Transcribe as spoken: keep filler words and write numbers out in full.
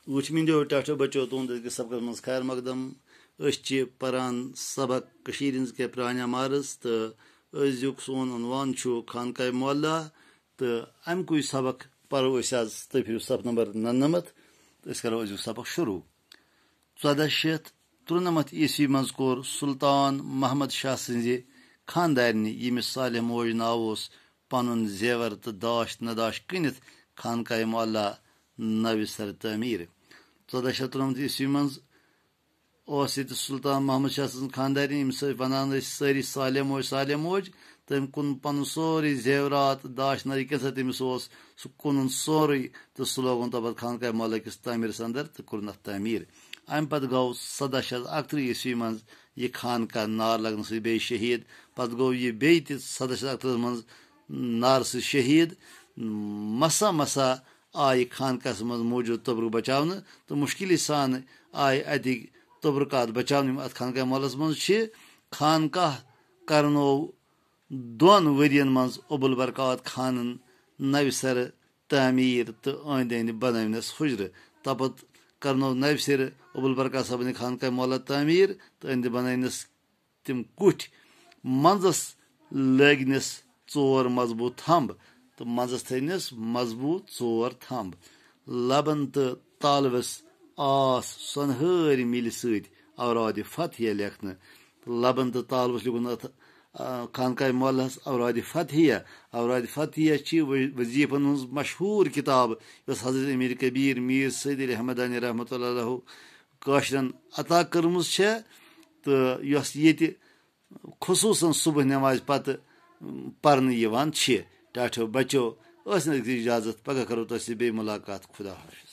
وٕچھ میٛٲنیو ٹاٹھیو بچو، تُہُنٛد أزکِس سبقس منٛز خیر مقدم۔ أسۍ چھِ پران سبق کٔشیٖرِ ہِنٛز کینٛہہ پرٛانہِ عمارٕژ تہٕ أزیُک سون عنوان چھُ خانقاہ معلیٰ تہٕ اَمہِ کُے سبق پرو أسۍ آز۔ تُہۍ پھِرِو صفہٕ نمبر نَمنَمَتھ تہٕ أسۍ کرو أزیُک سبق شروع۔ ژۄداہ شیٚتھ ترُنَمَتھ عیسوی منٛز کوٚر سلطان محمد شاہ سٕنٛزِ خانٛدارنہِ، ییٚمِس صالح موج ناو اوس، پنُن زیور تہٕ داش نداش کٕنِتھ خانقاہ معلیٰ نوِ سرٕ تعمیٖر۔ ژۄداہ شیٚتھ ترُنَمَتھ عیسوی منٛز اوس ییٚتہِ سلطان محمد شاہ سٕنٛز خانٛدارِنۍ، ییٚمِس أسۍ ونان ٲسۍ سٲری صالح موج، صالح موج۔ تٔمۍ کُن پنُن سورُے زیورات، داش نر کینٛژھا تٔمِس اوس، سُہ کُنُن سورُے تہٕ سُہ لوگُن تَتھ پتہٕ خانقاہ معلیٰ کِس تعمیٖرس اندر تہٕ کوٚرُن اَتھ تعمیٖر۔ اَمہِ پتہٕ گوٚو سَداہ شیٚتھ اَکترٕہ عیسوی منٛز یہِ خانقاہ نار لگنہٕ سۭتۍ بیٚیہِ شہیٖد۔ پتہٕ گوٚو یہِ بیٚیہِ تہِ سَداہ شیٚتھ اَکترٕہَس منٛز نار سۭتۍ شہیٖد۔ مسا مسا آیہِ خانقاہس منٛز موجود توٚبرُک بچاونہٕ تہٕ مُشکِلی سان آیہِ اَتِکۍ توٚبرُکات بچاونہٕ، یِم اَتھ خانقاہ معلیٰ ہس منٛز چھِ۔ خانقاہ کرنوو دۄن ؤرین منٛز ابوالبرکات خانن نوِ سرٕ تعمیٖر تہٕ أنٛدۍ أنٛدۍ بنٲونس حُجرٕ۔ تَتھ پتہٕ کرنوو نوِ سرٕ ابوالبرکات صٲبنہِ خانقاہ معلیٰ تعمیٖر تہٕ أنٛدۍ بنٲونس تِم کُٹھۍ۔ منٛزس لٲگنس ژور مضبوٗط تھمب تہٕ منٛزس تھٲونس مضبوٗط ژور تھمب۔ لبن تہٕ تالوس آس سۄنہٕ ہٲرۍ مِلہِ سۭتۍ اوراد فتحیہ لیکھنہٕ۔ لبن تہٕ تالوس لیوٗکھُن اتھ، آ، خانقاہ معلیٰ ہس اوراد فتحیہ۔ اوراد فتحیہ چھِ و-، وظیفن ہٕنٛز مشہوٗر کتاب، یۄس حضرت امیر کبیر میر سید علی احمدانی رحمتہ اللہ علیہ کٲشرٮ۪ن عطا کٔرمٕژ چھےٚ، تہٕ یۄس ییٚتہِ خصوٗصن صبح نمازِ پتہٕ پرنہٕ یِوان چھِ۔ ٹاٹھیو بچو، ٲسِن أزِچ اجازت، پگاہ کرو تۄہہِ سۭتۍ بیٚیہِ مُلاقات۔ خدا حافظ۔